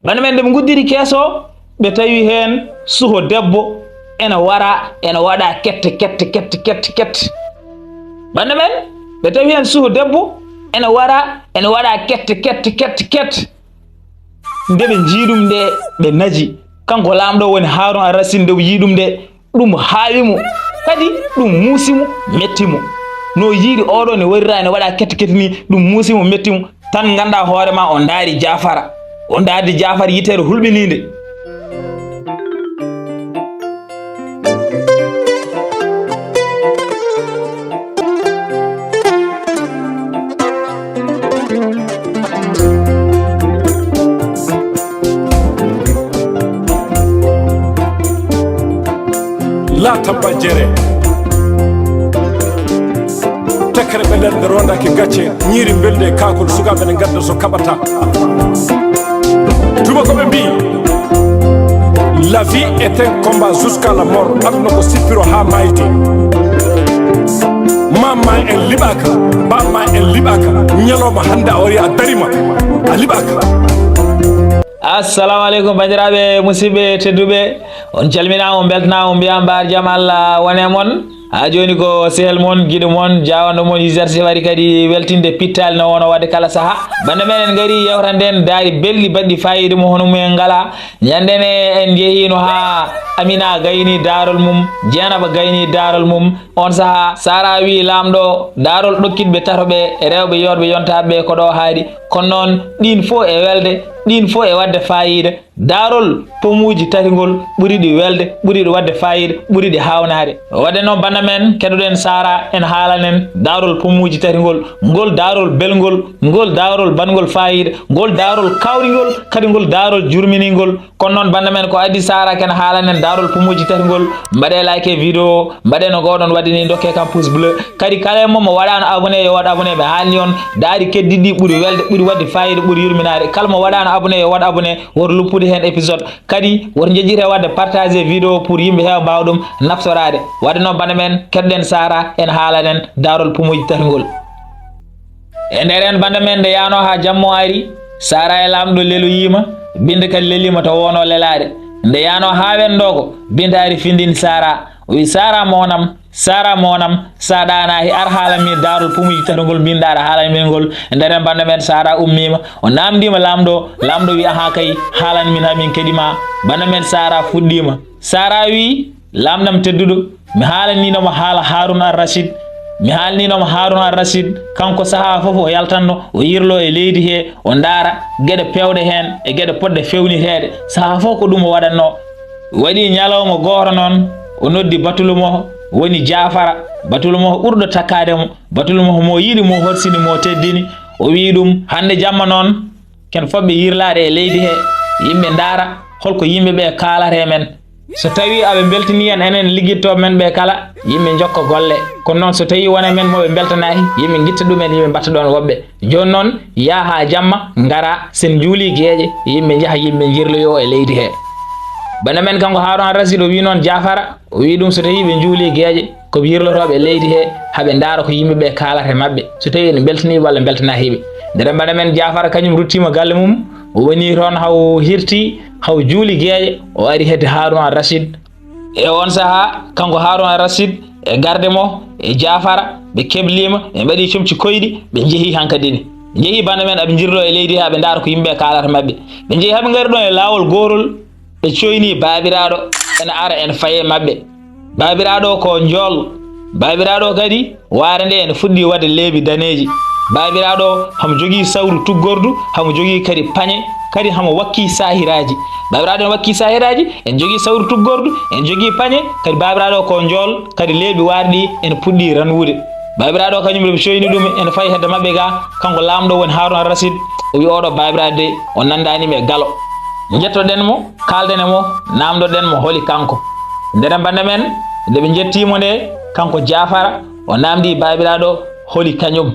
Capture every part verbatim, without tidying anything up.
Bana men nde ɓe nguddiri kees o, ɓe tawi heen suho debbo ene wara, ene waɗa kette, kette, kette, kette, kette. Bana men, ɓe tawi heen suho debbo ene wara, ene waɗa kette, kette, kette, kette. Nde ɓe njii ɗum nde, ɓe naji. Kanko laamɗo woni Haarun Ar Rasiid, nde o yii ɗum nde, ɗum haawi mo, kadi ɗum muusi mo, metti mo. No yiiri oɗo ne warira ene waɗa kete kete ni, ɗum muusi mo, metti mo. Tan ngannda hoore ma, o ndaari Jaafara. O ndaardi Jaafar yiteere hulɓiniinde. La tabba jere. Tekkere ɓe nder nde rondaki gacce, ñiiri mbeldi e kaakol, sukaaɓe ne ngadda so kaɓata. Tuma ko ɓe mbii, la vie est un combat jusqu'à la mort. Aduna ko sippiro haa maayde. Maam ma en liɓaaka, baam ma en liɓaaka. Ñalawma hannde a wari a darima, a liɓaaka. Assalamu aleykum, banndiraaɓe, musidɓe tedduɓe. On calminaama, on mbeltanaama, on mbiyaama mbaar jam Allah wone mon. Haa jooni ko sehel mon, giɗo mon, jaawanɗo mon, User Chef ari kadi weltinde pittaali no wonno waɗde kala sahaa. Bannde men en ngari yewta nden daari belɗi baɗɗi faayiida mo hono mumen ngalaa. Ñande ne en njehiino haa Amina gayni daarol mum, Jeenaba gayni daarol mum. On sahaa Sara wii laamɗo daarol ɗokkitɓe tato ɓe, rewɓe yoorɓe yontaaɓe ɓe ko ɗo haaɗi. Kono noon ɗiin fof e welde, ɗiin fof e waɗde faayiida. Daarol pomuuji tati ngol ɓuri ɗi welde, ɓuri ɗi waɗde faayiida, ɓuri ɗi haawnaade. Waɗde noon bannde men keɗoɗen Sara en haalanen daarol pomuuji tati ngol, ngol daarol belngol, ngol daarol baɗngol faayiida, ngol daarol kawringol, kadi ngol daarol jurminingol. Kono noon bannde men ko addi Sara ken haalanen daarol pomuuji tati ngol. Mbaɗe like e vidéo o, mbaɗe no ngoɗon waɗi ni, dokke kam pouce bleu. Kadi kala e mon mo waɗaano abonné yo waɗ abonné, mi haalni on daari keddiɗi ɗi ɓuri welde, ɓuri waɗde faayiida, ɓuri yurminaade. Kala mo waɗaano abonné yo waɗ abonné, woto luppude heen épisode. Kadi woto njejjite waɗde partagé vidéo pour yimɓe heewa mbaawa ɗum naftoraade. Waɗde noon bannde men keɗoɗen Sara en haalanen daarol pomuuji tati ngol. E nder en bannde men nde yaano haa jammo ari, Sara e laamɗo leloyiima, Binta kadi leliima to woono lelaade. Nde yaano haa wendoo ko, Binta ari findini Sara. O wi, Sara mon am, Sara mon am, sa ɗaanaahi ar haalan min daarol pomuuji tati ngol mbinɗa aɗa haalan min ngol. E nder en bannde men Sara ummiima, o naamndiima laamɗo, laamɗo wi, ahaa kay, haalan min haa min keɗi ma. Bannde men Sara fuɗɗiima. Sara wi, laamɗam tedduɗo, mi haalaniino ma haala Haarun Ar Rasiid. Mi haalaniino ma Haarun Ar Rasiid, kanko sahaa fof o yaltanno, o yirlo e leydi he, o ndaara geɗe peewɗe heen e geɗe potɗe feewniteede. Sahaa fof ko ɗum o waɗatno. Waɗi ñalawma gooto noon, o noddi batulumo, woni Jaafara, batulumo ɓurɗo takkaade mo, batulumo mo yiɗi mo horsini mo teddini. O wii ɗum, hannde jamma noon, ken fof ɓe yirlaade e leydi he, yimɓe ndaara holko yimɓe ɓe kaalata e men. So tawii aɓe mbeltanii en enen liggittooɓe men ɓe kala, yimɓe njokka golle. Kono noon so tawii won e men mo ɓe mbeltanaaki, yimɓe ngitta ɗum en, yimɓe mbatta ɗoon woɓɓe. Jooni noon, yaha haa jamma, ngara, sen njuuli geeƴe, yimɓe njaha, yimɓe njirloyoo e leydi he. Bana men kanko Haaruna Rasiid o wii noon Jaafara, o wii ɗum so tawii ɓe njuuli geeƴe, ko ɓe yirlotooɓe e leydi he, haa ɓe ndaara ko yimɓe ɓe kaalata e maɓɓe, so tawii ene mbeltanii ɓe walla mbeltanaaki ɓe. Ndeen bana men Jaafara kañum ruttiima galle mum, o woni toon haw hirti, haw juuli geeƴe, o ari hedde Haaruna Rasiid. E oon sahaa, kanko Haaruna Rasiid e garde mo e Jaafara, ɓe kebliima, ɓe mbaɗi comci koyɗi, ɓe njehi hankadi ne. Ɓe njehi bana men, aɓe njirloo e leydi, haa ɓe ndaara ko yimɓe kaalata maɓɓe. Ɓe njehi haa ɓe ngari ɗoon e laawol gootol, ɓe coyni baabiraaɗo ene ara ene faye maɓɓe. Baabiraaɗo ko njool, baabiraaɗo kadi waare nde ene fuɗɗi waɗde leeɓi daneeji. Baabiraaɗo hamo jogii sawru tuggordu, hamo jogii kadi pañe, kadi hamo wakki saahiraaji. Baabiraaɗo ene wakki saahiraaji, ene jogii sawru tuggordu, ene jogii pañe, kadi baabiraaɗo ko njool, kadi leeɓi waarɗi ene puɗɗi ranwude. Baabiraaɗo kañum, ɓe coyni ɗum, ene fayi hedde maɓɓe ga, kanko laamɗo woni Haaruna Rasiid, o wi oɗo baabiraaɗo de, o nanndaani mi e galo. Njettoɗen mo, kaalden e mo, naamndoɗen mo holi kanko. Ndeen bannde men, nde ɓe njettii mo nde, kanko Jaafara, o naamndii baabiraaɗo holi kañum.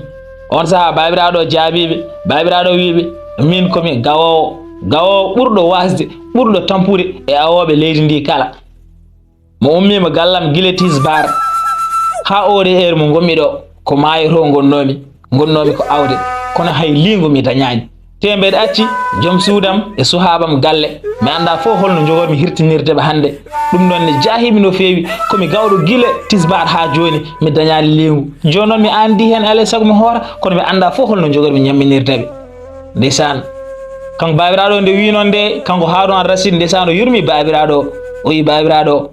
Oon sahaa baabiraaɗo jaabii ɓe, baabiraaɗo wii ɓe, miin ko mi gawoowo, gawoowo ɓurɗo waasde, ɓurɗo tampude e awooɓe leydi ndi kala. Mi ummiima gallam gila tisbaar haa oo ɗo heure mo ngonmi ɗo, ko maayotoo ngonnoomi, ngonnoomi ko awde, kono hay liingu mi dañaani. Teembeɗe acci joom suudam e suhaabam galle. Mi anndaa fof holno njogormi hirtinirde ɓe hannde. Ɗum ɗoon ne jaahiimi no feewi. Ko mi gawɗo gila tisbaar haa jooni, mi dañaani leengu. Jooni noon mi anndi heen alaa e sago mi hoora, kono mi anndaa fof holno njogormi ñamminirde ɓe. Ndeysaan. Kanko baabiraaɗo o nde wii noon nde, kanko Haaruna Al Rasiid, ndeysaan, o yurmii baabiraaɗo o. O wii, "Baabiraaɗo,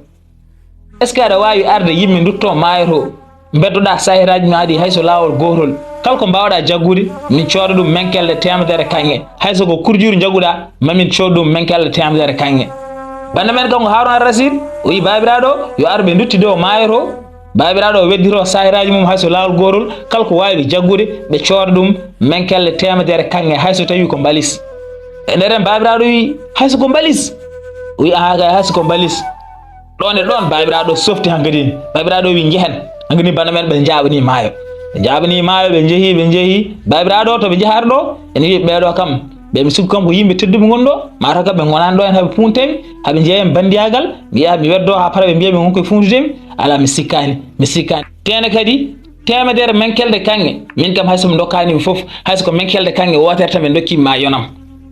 est-ce que aɗa waawi arde yimɓe nduttoo maayo to, mbeddoɗaa saahiraaji maa ɗi hay so laawol gootol? Kala ko mbaawɗaa jaggude, min cooda ɗum menkelde teemedere kaŋŋe. Hay so ko kurjuru njaguɗaa, ma min cooda ɗum menkelde teemedere kaŋŋe." Bannda men kanko Haaruna Al Rasiid, o wii baabiraaɗo o yo ar ɓe nduttidoo maayo to. Baabiraaɗo o wedditoo saahiraaji mum hay so laawol gootol, kala ko waawi ɓe jaggude, ɓe cooda ɗum menkelle teemedere kaŋŋe hay so tawii ko mbalis. E nder en baabiraaɗo wii, "Hay so ko mbalis?" O wii, "Ahaa kay, hay so ko mbalis." Ɗoon e ɗoon baabiraaɗo softi hankadi. Baabiraaɗo wii, "Njehen." Hankadi bana men ɓe njaaɓanii maayo. Ɓe njaaɓanii maayo, ɓe njehi, ɓe njehi. Baabiraaɗo to ɓe njahata ɗo, ene wii ɓeeɗo kam, ɓe mi sikku kam ko yimɓe tedduɓe ngon ɗo, maa taw kam ɓe ngonaani ɗo en haɓe puuntemi, haɓe njeeya mi banndiyaagal, mi yaha mi weddoo haa para ɓe mbiya mi ngon koye fuundude mi, alaa mi sikkaani, mi sikkaani. Teene kadi, teemedere menkelde kaŋŋe, min kam hay so mi ndokkaani mi fof, hay so ko menkelde kaŋŋe wootere tan ɓe ndokki ma yonam.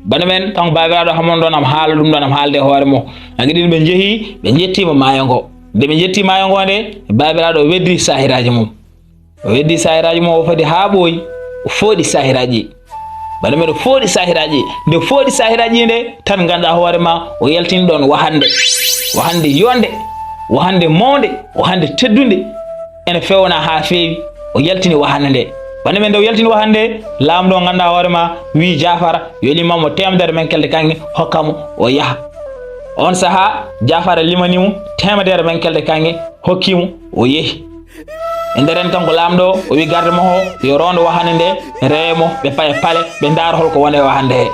Bana men, kanko baabiraaɗo hammon ɗoon am haala ɗum ɗoon am haalde e hoore mo. Hankadi ɓe njehi, ɓe njettiima maayo ngo. Nde ɓe njettii maayo ngo nde, baabiraaɗo o weddii saahiraaji mum. O weddii saahiraaji mum, o fadi haa ɓooyi, o fooɗi saahiraaji. Bana men o fooɗi saahiraaji, nde fooɗi saahiraaji nde, tan nganndaa hoore ma, o yaltini ɗoon wahannde. Wahannde yonde, wahannde mawnde, wahannde teddunde. Ene feewna haa feewi, o yaltini wahannde nde. Bana men nde o yaltini wahannde nde, laamɗo o nganndaa hoore ma, wii Jaafara, yo limamo teemedere menkelde kaŋŋe, hokka mo, o yaha. Oon sahaa, Jaafara limanii mo teemedere menkelde kaŋŋe, hokkii mo, o yehi. E nder en kanko laamɗo o, o wii garde makko o yo roondo wahannde nde, rewe mo, ɓe paya pale, ɓe ndaara hol ko woni e wahannde he.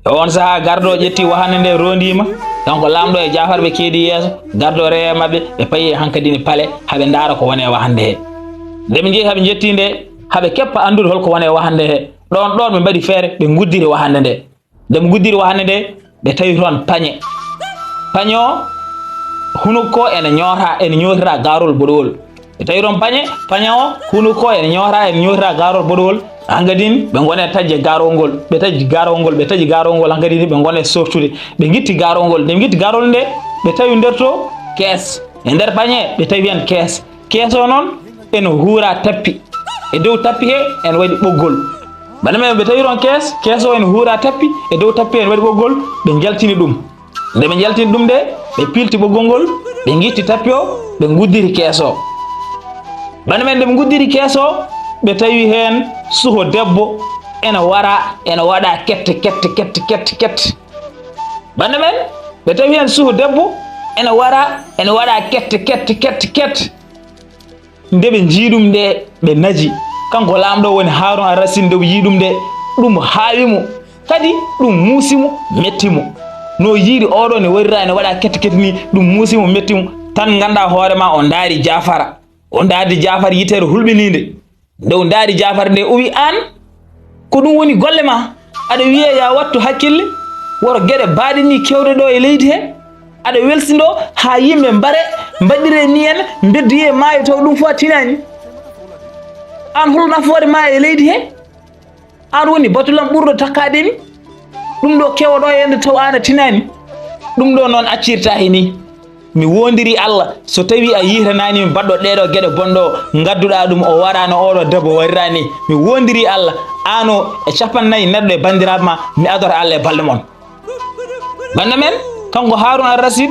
E oon sahaa, gardo o ƴetti wahannde nde, roondiima. Kanko laamɗo e Jaafar ɓe keedi yeeso, gardo o rewe maɓɓe, ɓe payi hankadi ne pale, haa ɓe ndaara ko woni e wahannde he. Nde ɓe njehi haa ɓe njetti nde, haa ɓe keppa anndude hol ko woni e wahannde he, ɗoon ɗoon ɓe mbaɗi feere, ɓe nguddiri wahannde nde. Nde ɓe nguddiri wahannde nde, ɓe tawi toon pañe. Pañe o, hunuko ene ñoota, ene ñootira gaarol boɗowol. Ɓe tawi toon pañe, pañe o, hunuko ene ñoota, ene ñootira gaarol boɗowol. Hankadin ɓe ngoni e taƴde gaarol ngol, ɓe taƴi gaarol ngol, ɓe taƴi gaarol ngol, hankadin ɓe ngoni e softude. Ɓe ngitti gaarol ngol, nde ɓe ngitti gaarol nde, ɓe tawi nder to kees. E nder pañe, ɓe tawi heen kees. Kees o noon, ene huura tappi. E dow tappi he, ene waɗi ɓoggol. Bana men ɓe tawi toon kees, kees o ene huura tappi, e dow tappi ene waɗi ɓoggol, ɓe njaltini ɗum. Nde ɓe njaltini ɗum nde, ɓe pilti ɓoggol ngol, ɓe ngitti tappi o, ɓe nguddiri kees o. Bana men nde ɓe nguddiri kees o, ɓe tawi heen suho debbo ene wara, ene waɗa kette, kette, kette, kette, kette. Bana men, ɓe tawi heen suho debbo ene wara, ene waɗa kette, kette, kette, kette. Nde ɓe njii ɗum nde, ɓe naji. Kanko laamɗo woni Haarun Al Rasiid, nde o yii ɗum nde, ɗum haawi mo. Kadi ɗum muusi mo, metti mo. No yiiri oɗo ne warira, ne waɗa kette kette ni, ɗum muusi mo, metti mo. Tan nganndaa hoore ma, o ndaari Jaafara. O ndaardi Jaafar yiteere hulɓiniinde. Nde o ndaari Jaafar nde, o wi, "Aan, ko ɗum woni golle ma? Aɗa wiya ya wattu hakkille, woto geɗe baaɗe ni kewɗe ɗo e leydi he? Aɗa welsindo haa yimɓe mbare, mbaɗire ni en, mbeddoye maayo taw ɗum fof a tinaani? Aan hol nafoore ma e leydi he? Aan woni batulam ɓurɗo takkaade mi? Ɗum ɗo kewo ɗo e nde taw aan a tinaani? Ɗum ɗo noon accirta he ni. Mi woondiri Allah, so tawi a yiitanaani mi baɗɗo ɗeɗo geɗe bonɗo, ngadduɗa ɗum o waraano oɗo debbo wariraani. Mi woondiri Allah, aan o e capannayyi neɗɗo e banndiraaɓe ma, mi adoto Allah e balɗe mon." Bannda men, kanko Haarun Al Rasiid,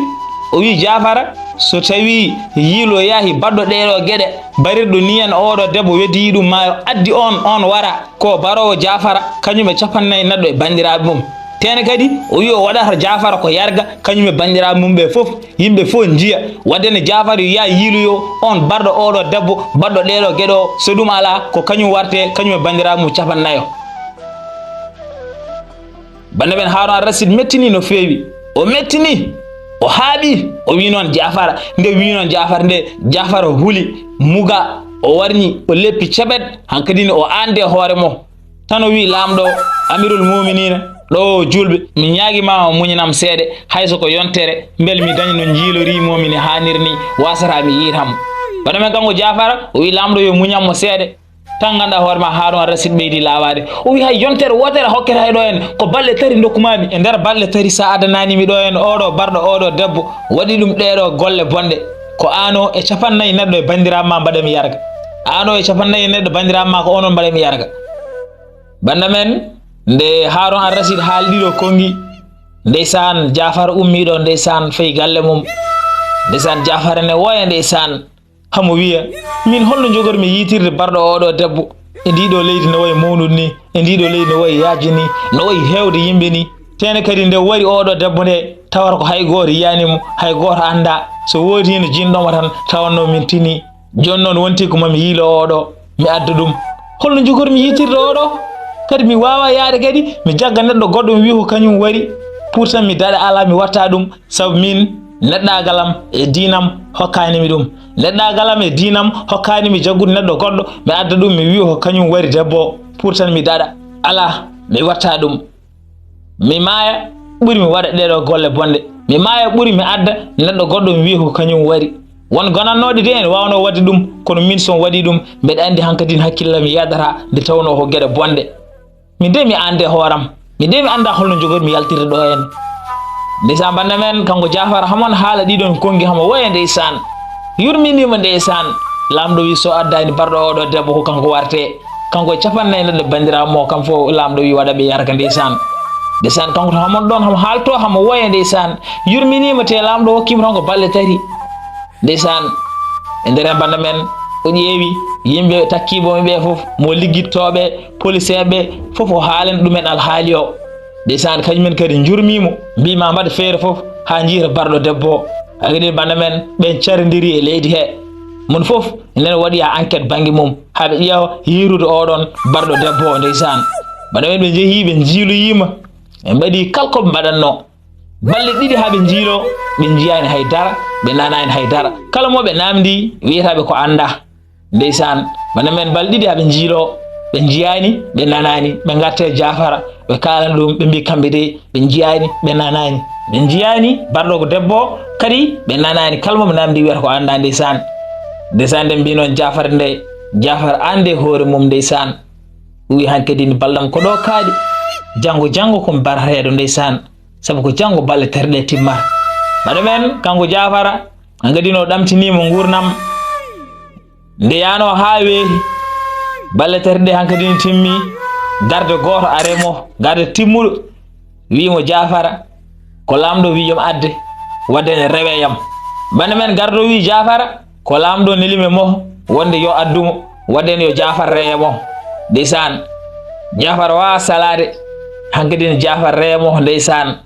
o wi Jaafara, so tawi yiiloyaahi baɗɗo ɗeɗo geɗe, barirɗo ni en oɗo debbo weddi ɗum maayo, addi on, on wara, ko baroowo Jaafara, kañum e capannayyi neɗɗo e banndiraaɓe mum. Teene kadi, o wi o waɗata Jaafara ko yarga, kañum e banndiraaɓe mum ɓe fof, yimɓe fof njiya. Wadde ne Jaafar yo yaa yiiloyo on barɗo oɗo debbo, baɗɗo ɗeɗo geɗe o, so ɗum alaa, ko kañum warte, kañum e banndiraaɓe mum capannayo. Bannda men Haarun Al Rasiid mettini no feewi. O mettini, o haaɓi, o wi noon Jaafara. Nde wi noon Jaafara nde, Jaafara huli, muga, o warñi, o leppi ceɓet, hankadi ne o aande hoore mo. Tan o wi laamɗo, Amirul Muuminiina, ɗo o juulɓe, mi ñaagi ma o muñanam seeɗa, hay so ko yontere, mbele mi daña no njiilori mo mi ne haanir ni, waasata mi yiita mo. Bannda men kanko Jaafara, o wi laamɗo yo muñan mo seeɗa. Tan nganndaa hoore ma, Haaruna Rasid ɓeydi laawaade. O wi, hay yontere wootere a hokkata e ɗo en, ko balɗe tati ndokkumaami. E nder balɗe tati, so a addanaani mi ɗo en, oɗo barɗo, oɗo debbo, waɗi ɗum ɗeɗo golle bonɗe. Ko ano e capannayyi neɗɗo e banndiraaɓe ma mbaɗa mi yarga. Ano e capannayyi neɗɗo banndiraaɓe ma ko onon mbaɗa mi yarga. Bannda men, nde Haaruna Rasid haali ɗiɗo konngi, ndeysaan, Jaafar ummii ɗo, ndeysaan, fey galle mum. Ndeysaan, Jaafar ne woya, ndeysaan, hamo wiya, min holno njogormi yiitirde barɗo oɗo debbo e ndiɗo leydi no wayi mawnude ni, e ndiɗo leydi no wayi yaajde ni, no wayi heewde yimɓe ni. Tene kadi nde wari oɗo debbo nde, tawata ko hay gooto yiyaani mo, hay gooto anndaa. So woodi hino jinɗo mo tan, tawanno min tini. Jooni noon wonti ko mami yiilo oɗo, mi adda ɗum. Holno njogormi yiitirde oɗo? Kadi mi waawa yaade kadi, mi jagga neɗɗo goɗɗo, mi wiya ko kañum wari. Pourtant mi daɗa alaa, mi watta ɗum, sabu min neɗɗaagal am e diinam hokkaani mi ɗum. Neɗɗaagal am e diinam hokkaani mi jaggude neɗɗo goɗɗo, mi adda ɗum, mi wiya ko kañum wari debbo o. Pourtant mi daɗa alaa, mi watta ɗum. Mi maaya ɓuri mi waɗa ɗeɗo golle bonɗe. Mi maaya ɓuri mi adda neɗɗo goɗɗo, mi wiya ko kañum wari. Won gonannooɗe de ene waawnoo waɗde ɗum, kono min so mi waɗii ɗum, mbeɗa anndi hankadin hakkillam yahdata nde tawnoo ko geɗe bonɗe. Min de mi annde hooram. Min de mi anndaa holno njogormi yaltirde ɗo en. Ndeysaan, bannda men, kanko Jaafar, hamon haala ɗiɗon konngi hamo woya ndeysaan. Yurminiima ndeysaan. Laamɗo wi so addaani barɗo oɗo debbo ko kanko warte. Kanko e capannayyi neɗɗo banndiraawo mo, kam fof Laamɗo wi waɗa ɓe yarga ndeysaan. Ndeysaan, kanko to hamon ɗon hamo haalto hamo woya ndeysaan. Yurminiima te Laamɗo hokkiima tan ko balɗe tati. Ndeysaan, e nder en bannda men, o ƴeewi yimɓe takkiiɓe mo ɓe fof, mo liggittooɓe, poliseeɓe, fof o haalani ɗumen alhaali o. Ndeysaan, kañumen kadi njurmii mo, mbii ma mbaɗa feere fof haa njiita barɗo debbo o. Hakadi bannda men, ɓen carindiri e leydi he. Mon fof nene waɗoya enquête bannge mum, haa ɓe ƴeewa yiirude oɗon barɗo debbo o ndeysaan. Bannda men ɓe njehii, ɓe njiiloyiima, ɓe mbaɗi kala ko ɓe mbaɗatnoo. Balɗe ɗiɗi haa ɓe njiilo, ɓe njiyaani hay dara, ɓe nanaani hay dara. Kala mo ɓe naamndi, wiyata ɓe ko anndaa. Ndeysaan, bannda men balɗe ɗiɗi haa ɓe njiilo, ɓe njiyaani, ɓe nanaani, ɓe ngarti e Jaafara, ɓe kaalana ɗum, ɓe mbii kamɓe de, ɓe njiyaani, ɓe nanaani. Ɓe njiyaani, barɗo ko debbo, kadi ɓe nanaani. Kala mo ɓe naamndi wiyata ko anndaa ndeysaan. Ndeysaan, nde mbii noon Jaafar nde, Jaafar aan de hoore mum ndeysaan. O wi hankadi ni balɗam ko ɗo kaaɗi. Janngo, janngo ko mi barreteeɗo ndeysaan. Sabu ko janngo balɗe tati ɗe timmata. Bannda men, kanko Jaafara, hankadi no ɗamtiniima nguurndam. Nde yaano haa weeti, balɗe tati ɗe hankadi ni timmi, garde gooto are mo, garde timmuɗo, wi mo Jaafara, ko Laamɗo wi yo mi adde, wadde ne rewe yam. Bannda men gardo wi Jaafara, ko Laamɗo neli mi mo, wonde yo addu mo, wadde ne yo Jaafar reye mo. Ndeysaan, Jaafar waawa salaade, hankadi ne Jaafar reye mo, ndeysaan.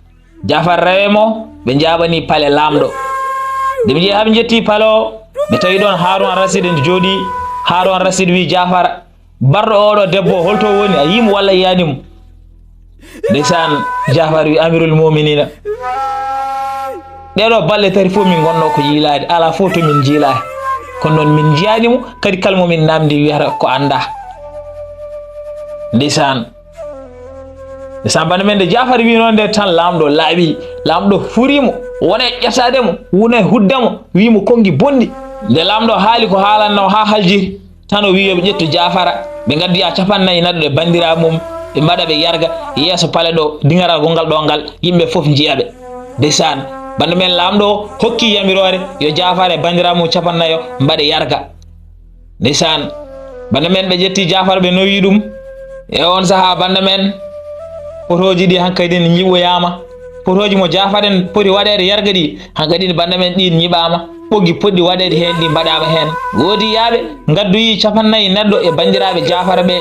Jaafar rewe mo, ɓe njaabani pale Laamɗo. Nde ɓe njehi haa ɓe njetti pale o, ɓe tawi ɗoon Haaruna Rasid ene jooɗii. Haaruna Rasid wi Jaafar, barɗo oɗo debbo, holto woni? A yii mo walla yiyaani mo? Ndeysaan, Jaafar wi, Amirul Mu'miniina, ɗeɗo balɗe tati fof min ngonnoo ko yiilaade, alaa fof to min njiilaaki. Kono noon min njiyaani mo, kadi kala mo min naamndi wiyata ko anndaa. Ndeysaan. Ndeysaan, bannda men, nde Jaafar wi noon nde tan, Laamɗo laaɓi, Laamɗo furii mo, wona e ƴettaade mo, wona e hudde mo, wi mo konngi bonɗi. Nde Laamɗo haali ko haalannoo haa haljiti, tan o wi yo ɓe ƴettu Jaafara, ɓe ngaddoya capannayyi neɗɗo e banndiraaɓe mum, ɓe mbaɗa ɓe yarga yeeso pale ɗo, diŋaral gonngal ɗo ngal, yimɓe fof njiya ɓe. Ndeysaan, bannda men, Laamɗo hokki yamiroore yo Jaafar e banndiraaɓe mum capannayyo mbaɗe yarga. Ndeysaan, bannda men, ɓe ƴetti Jaafar, ɓe nowi ɗum. E oon sahaa, bannda men, potooji ɗi hankadi ne ñiɓoyaama. Potooji mo Jaafar en poti waɗeede yarga ɗi, hankadi ne, bannda men, ɗiin ñiɓaama. Ɓoggi potɗi waɗeede heen ɗi mbaɗaama heen. Woodi yaaɓe ngaddoyi capannayyi neɗɗo e banndiraaɓe Jaafar ɓe.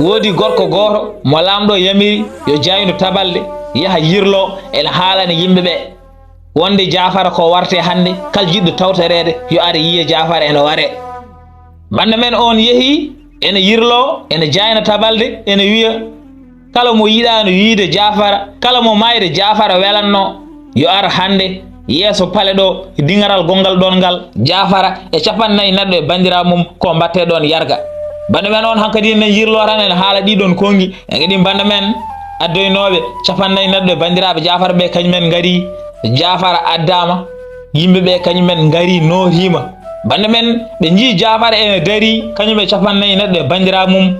Woodi gorko gooto mo Laamɗo yamiri yo jaaynu tabalde, yaha yirlo, ene haalana yimɓe ɓe. Wonde Jaafara ko warte hannde, kala jiɗɗo tawtoreede yo ar yiya Jaafara ene ware. Bannda men oon yehi, ene yirlo, ene jaayna tabalde, ene wiya, kala mo yiɗaano yiide Jaafara, kala mo maayde Jaafara welanno, yo ar hannde yeeso pale ɗo, diŋaral gonngal ɗon ngal, Jaafara e capannayyi neɗɗo e banndiraaɓe mum ko mbaɗte ɗoon yarga. Bannda men oon hankadi enen yirlo tan ene haala ɗiɗon konngi, e kadi bannda men addoynooɓe capannayyi neɗɗo e banndiraaɓe Jaafara ɓe, kañumen ngari, Jaafara addaama, yimɓe ɓe kañumen ngari nootiima. Bannde men, ɓe njii Jaafar ene darii, kañum e capanɗe nayi neɗɗo e banndiraaɓe mum.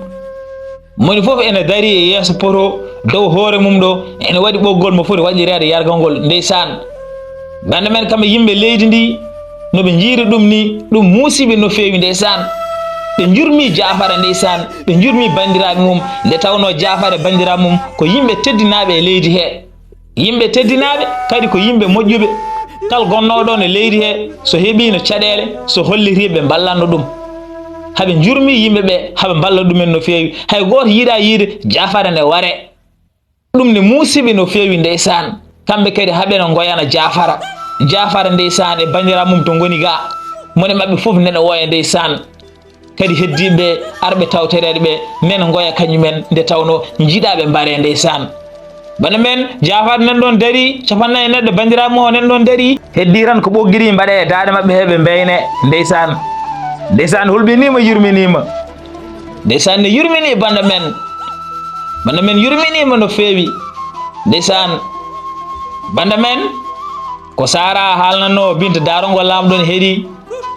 Moni fof ene darii e yeeso poto dow hoore mum ɗo, ene waɗi ɓoggol mo foti waɗireede yargol ngol, ndeysaan. Bannde men, kamɓe yimɓe leydi ndi, no ɓe njiiri ɗum ni, ɗum muusi ɓe no feewi, ndeysaan. Ɓe njurmii Jaafara, ndeysaan. Ɓe njurmii banndiraaɓe mum, nde tawnoo Jaafara e banndiraaɓe mum ko yimɓe teddinaaɓe e leydi he. Yimɓe teddinaaɓe, kadi ko yimɓe moƴƴuɓe. Kala gonnooɗo ɗoon e leydi he, so heɓiino caɗeele, so hollitii ɓe mballanno ɗum. Haɓe njurmii yimɓe ɓe, haɓe mballa ɗumen no feewi. Hay gooto yiɗaa yiide Jaafara ne waree. Ɗum ne muusi ɓe no feewi, ndeysaan. Kamɓe kadi haɓe no ngoyana Jaafara. Jaafara, ndeysaan, e banndiraaɓe mum to ngoni ga. Mone maɓɓe fof nene woya, ndeysaan. Kadi heddiiɓe ɓe, arɓe tawtoreede ɓe, nene ngoya kañumen, nde tawnoo njiɗaa ɓe mbaree, ndeysaan. Bana men, Jaafar nan ɗoon darii, capanɗe nayi e neɗɗo banndiraaɓe mum o nan ɗoon darii. Heddii tan ko ɓoggiri mbaɗee e daaɗe maɓɓe he ɓe mbeynee, ndeysaan. Ndeysaan, hulɓiniima, yurminiima. Ndeysaan, ne yurminii bannda men. Bannda men yurminiima no feewi. Ndeysaan, bannda men, ko Saara haalnanoo Binta daarol ngol laamɗo ne heɗii.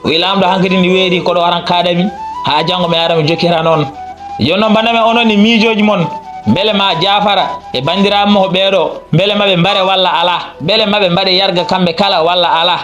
O wi laamɗo hankadi ne weeɗi koɗo aran kaaɗami, haa janngo mi ara mi jokkita noon. Jooni noon bannda men onon e miijooji mon, mbele ma Jaafara e banndiraaɓe mo ɓeeɗo, mbele maɓe mbare walla alaa? Mbele maɓe mbaɗe yarga kamɓe kala walla alaa?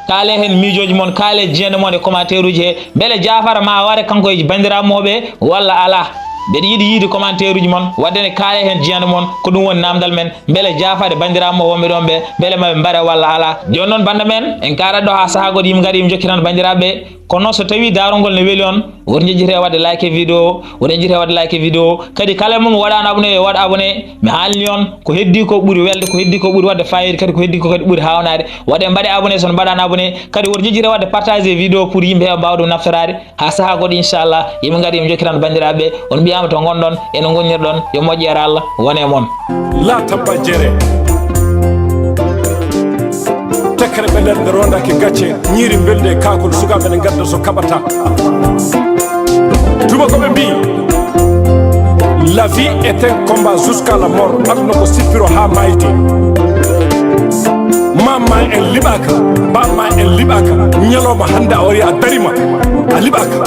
Kaale heen miijooji mon, kaale jiyande mon e commentaire uji he. Mbele Jaafara ma ware kanko e banndiraaɓe mo ɓe walla alaa? Mbeɗa yiɗi yiide commentaire uji mon, wadde ne kaale heen jiyande mon, ko ɗum woni naamndal men. Mbele Jaafar e banndiraaɓe mo wonɓe ɗoon ɓe, mbele maɓe mbare walla alaa? Jooni noon bannda men, en kaarat ɗo haa sahaa goɗɗo yimɓe ngari yimɓe njokkitan banndiraaɓe ɓe. Kono noon so tawii daarol ngol ne weli on, woto njejjite waɗde like vidéo, woto njejjite waɗde like vidéo. Kadi kala mo waɗaano abonné yo waɗ abonné. Mi haalni on ko heddii ko ɓuri welde, ko heddii ko ɓuri waɗde fayida, kadi ko heddii ko kadi ɓuri haawnaade. Waɗe mbaɗe abonné so on mbaɗaano abonné. Kadi woto njejjite waɗde partagé vidéo pour yimɓe heɓa mbaawa ɗum naftoraade. Haa sahaa goɗɗo inchallah yimɓe ngari yimɓe njokkitan banndiraaɓe ɓe. On mbiyaama to ngonɗon, eno ngonnirɗon, yo moƴƴere Allah wone e mon. La tabba jere. Tekkere ɓe nder nde rondake gacce, ñiiri mbeldi e kaakol sukaaɓe ne ngadda so kaɓata. Tuma ko ɓe mbii, la vie est un combat jusqu'à la mort. Aduna ko sippiro haa mayde. Mamma en liɓaaka, bamma en liɓaaka, ñalawma hannde a wari a darima, a liɓaaka.